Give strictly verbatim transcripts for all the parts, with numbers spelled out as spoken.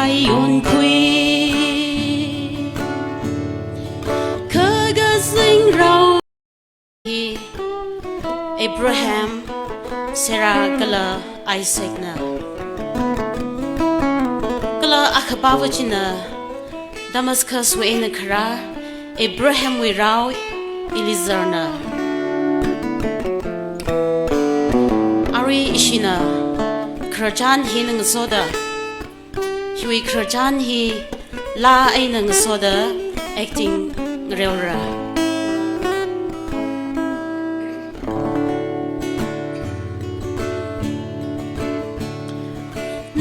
Yonkhui. Kha kazingrao hi Abraham, Sarah kala Isaacna. Kala akhapava china Damascuswui eina kharā Abrahamwui rao Eliezerna. Arui ishina khararchan hina ngasoda, hiwui khararchan hi laa eina ngasoda acting ngareora.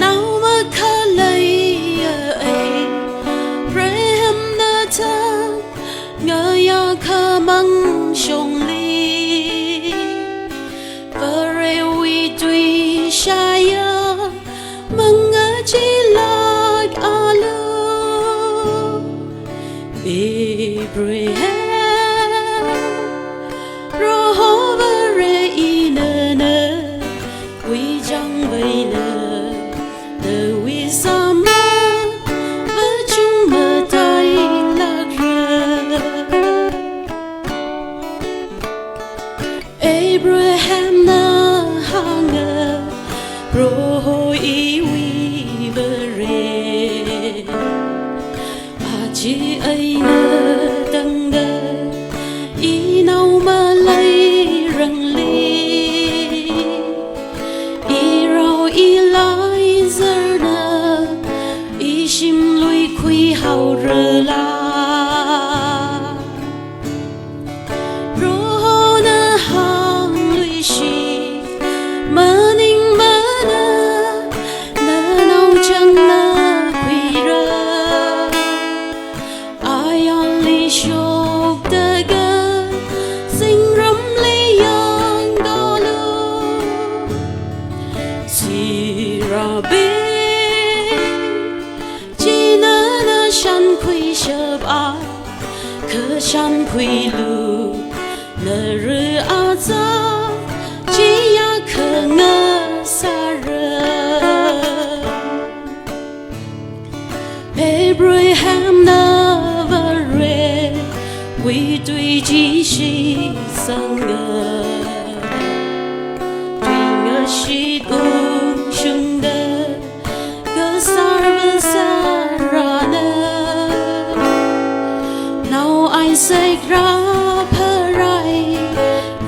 Nao makhaleiya Abrahamna thangngayā khamang shongli, Varewui tui shāya mangachilāk alu. Abraham, Proho Vare ina nawui chang vaina, nawui sāma vachung matailākra. Abrahamna hānga, Proho iwui Vare, aja eina tangda inao maleirangli, irao Eliezerna ishimlui khuihaorala? Prohona hāngluishit maningmana, nanao changna khuira. Ayarli shokta kazingrumli yangdalu. Sirabing, china na shankhuishapa, kha shankhuilu, nara azā chiya khangasāra. Abrahamna Varewui tui chi shitsanga, tuingashit ungshungda kasār vasārana. Nao Isaac rāpharai,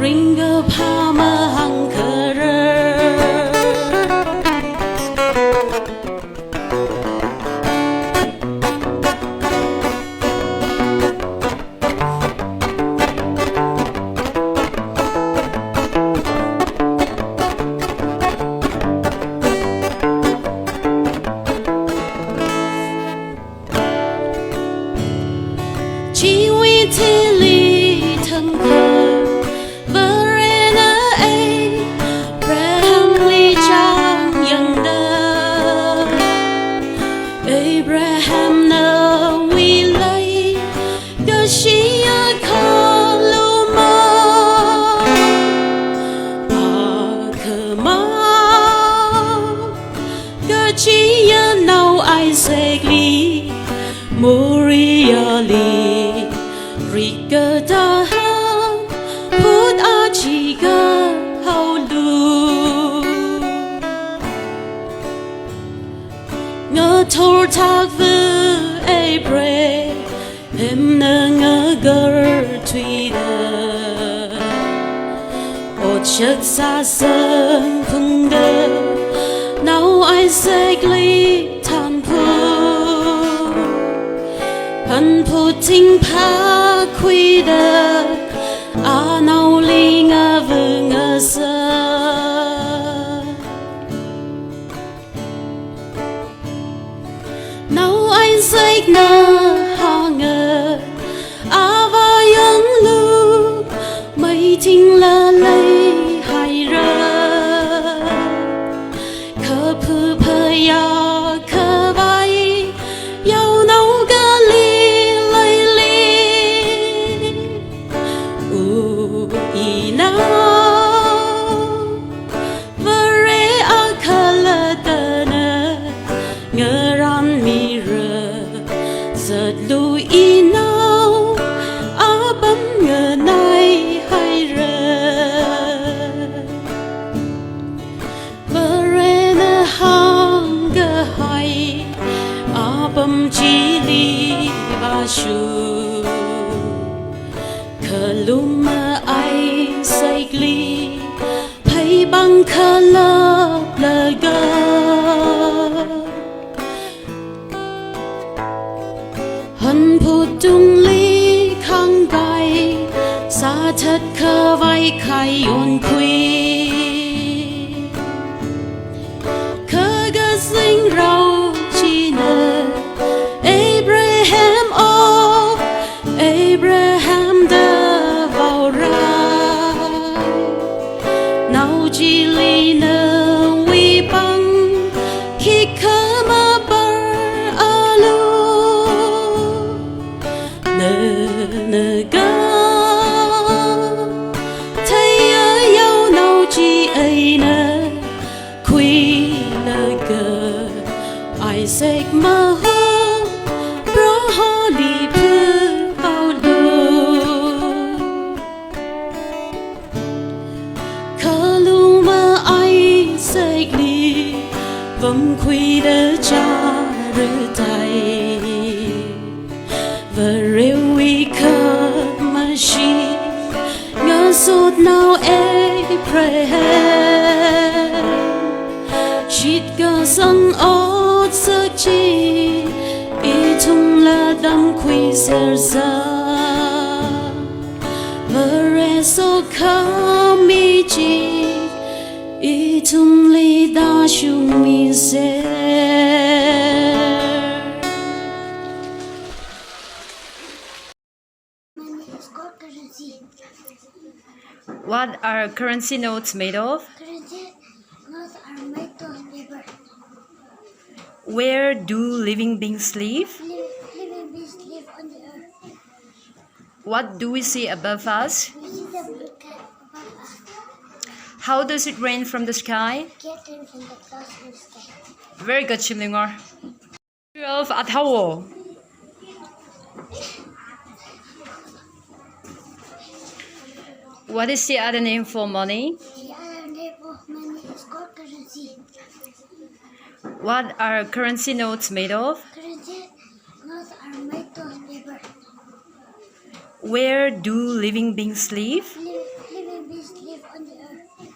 ringkaphā mahāngkharar. Chiwui thili thangkha Varena Abrahamli chang yangda, Abraham nawui leikashiya khaluma, akhamang kachiya nao Isaacli Moriahli rikta hāngphut aja kahaolu. Ngathor thakva Abraham Hamna ngakarthuida, otsak sāsangphungda, nao Isaacli thanphut, phanphut thingphā khuida, anaoli ngavā ngasā. Nao Isaacna hānga, Avā yanglu, mei thingla leihaira. Kapha phayā khavai yaonao kali leili. O inao, Vare akhalattana ngaranmi Zatlu inao apam nganaihaira. Varena hāngkahai apam chili vāshu. Khaluma Isaacli pheipāng khalaplaga, hanphut tungli khāngkai sāthat khavai khai yonkhui. Kha kazingrao china, "Abraham o, Abraham," da vaora. Nao chili nawui pāng khikha maparalu. Nana katheiya yaonao chi eina khuilaga Isaac mahon Proholi phuhaolu. Khaluma Isaacli vamkhuida chara tai, Varewui khamashi ngasotnao Abraham, shitkasang otsak chi ithumla tamkhuisersa. Vare sokhami chi ithumli tāshungmiser. Money is called currency. What are currency notes made of? Currency notes are made of paper. Where do living beings live? Li-, living beings live on the earth. What do we see above us? We see the blue sky above us. How does it rain from the sky? Get rain from the clouds in the sky. Very good, Shimlingor. Twelve, athao. What is the other name for money? The other name of money is called currency. What are currency notes made of? Currency notes are made of paper. Where do living beings live? Li-, living beings live on the earth.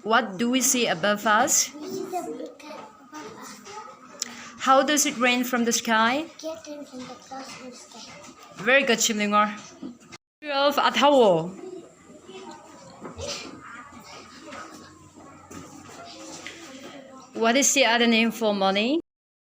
What do we see above us? We see the blue sky above us. How does it rain from the sky? Get rain from the clouds in the sky. Very good, Shimlingor. Twelve, athao. What is the other name for money?